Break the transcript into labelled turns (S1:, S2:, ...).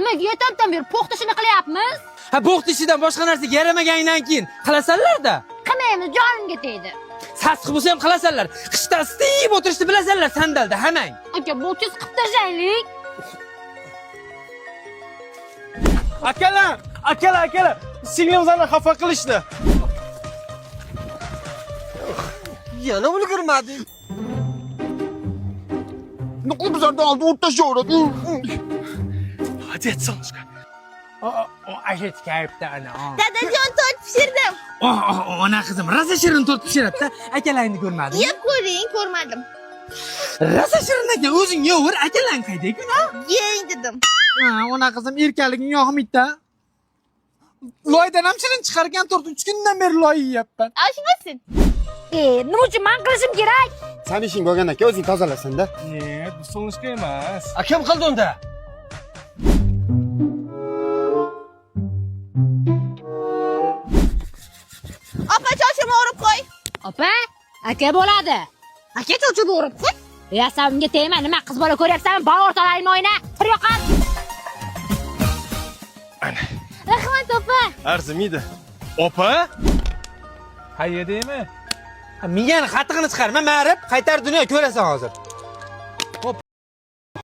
S1: Nimaga ertalabdan beri po'xta ishini qilyapmiz?
S2: Ha, bo'xti ishidan boshqa narsaga yaramaganingdan keyin qilasanlar-da.
S1: Qilmaymiz, jonimga tegdi.
S2: Sassiq bo'lsa ham qilasanlar. Qishda isitib o'tirishni bilasanlar sandalda hammang.
S1: Aka, bu tez qilib tashlaylik.
S3: Akalar, akalar, akalar, singlimizni xafa qilishdi.
S4: Yana ulgurmadik.
S5: Nuqul bizlardan oldi o'rtashaveradi.
S3: Молодец, солнышко.
S2: Ashet kayibdi ana.
S6: Dadajon, tort pishirdim.
S2: Oh, oh, ona qizim rosa shirin tort pishiradi-da. Akalangni ko'rmadingmi?
S6: Yeb ko'ring, ko'rmadim.
S2: Rosa shirin ekan, o'zing yever, akalang qayda ekan, ha?
S6: Yeng dedim.
S2: Ha, ona qizim erkaliging yoqmaydi-da. Loydan ham shirin chiqargan tort 3 kundan beri loy yeyapman.
S6: Oshmasin.
S1: E, nima uchun men qilishim kerak?
S5: Sen ishing bo'lgan aka, o'zing tozalasan-da.
S3: Нет, bu солнышко emas.
S4: A kim qildi unda?
S6: Opa, chochimni o'rib qo'y.
S1: Opa, aka bo'ladi.
S6: Aka, chochimni o'rib qo'y.
S1: Ya, sen unga tegma, nima qiz bola ko'ryapsanmi? Bor o'rtalaymi oyna? Tur yo'qol.
S6: Rahmat, opa.
S3: Arzimaydi. Opa? Qayerdaymi?
S2: Miyani qatig'ini chiqarma, ma'rib, qaytar dunyo ko'rasan hozir.